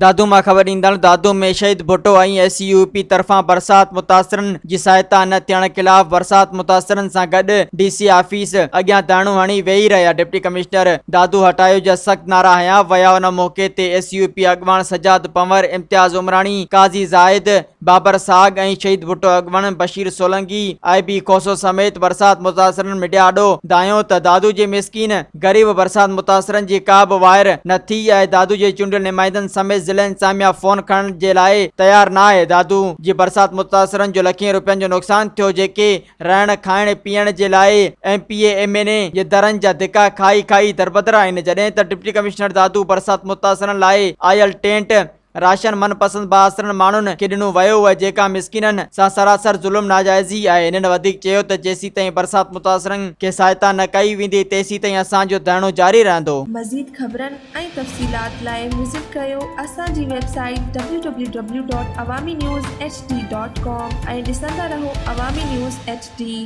دادو مان خبر ڏيندڙ Dadu ۾ Shaheed Bhutto ۽ S U P طرفان برسات متاثرن جي سهائتا نه ٿيڻ خلاف برسات متاثرن سان گڏ ڊي سي آفيس اڳيان ڌرڻو هڻي ويهي رهيا ڊپٽي ڪمشنر دادو هٽايو جا سخت نعرا هنيا ويا ان موقعي تي ايس يو پي اڳواڻ سجاد پنور، امتياز عمراڻي، قاضي زاهد، بابر سهاڳ ۽ شهيد ڀٽو اڳواڻن بشير سولنگي، آء بي کوسو سميت برسات متاثرن ميڊيا آڏو دانهيو ته دادو جي مسڪين غريب برسات متاثرن جي ڪا به واهر نه ٿي آهي دادو جي چونڊيل نمائندن سميت ضلعي انتظاميا فون کڻڻ جي لاء تيار نه آهي دادو جي برسات متاثرن جو لکين روپين جو نقصان ٿيو جيڪي رهڻ کائڻ پيئڻ جي لاء M P A M N A جي درن جا ڌڪا کائي کائي دربدر آهن جڏهن ته ڊپٽي ڪمشنر دادو برسات متاثرن لاء آيل ٽينٽ راشن من پسند بااثرن ماڻهن کي ڏنو ويو اهي جيڪا مسڪينن سان سراسر ظلم ناجائزي آهي هنن وڌيڪ چيو ته جيسيتائين برسات متاثرن کي سهائتا نه ڪئي ويندي تيسيتائين اسان جو ڌرڻو جاري رهندو. مزيد خبرن ۽ تفصيلات لاء وزٽ ڪريو اسان جي website W W W dot Awami news H D dot com ۽ ڏسندا رهو عوامي نيوز ايڇ ڊي.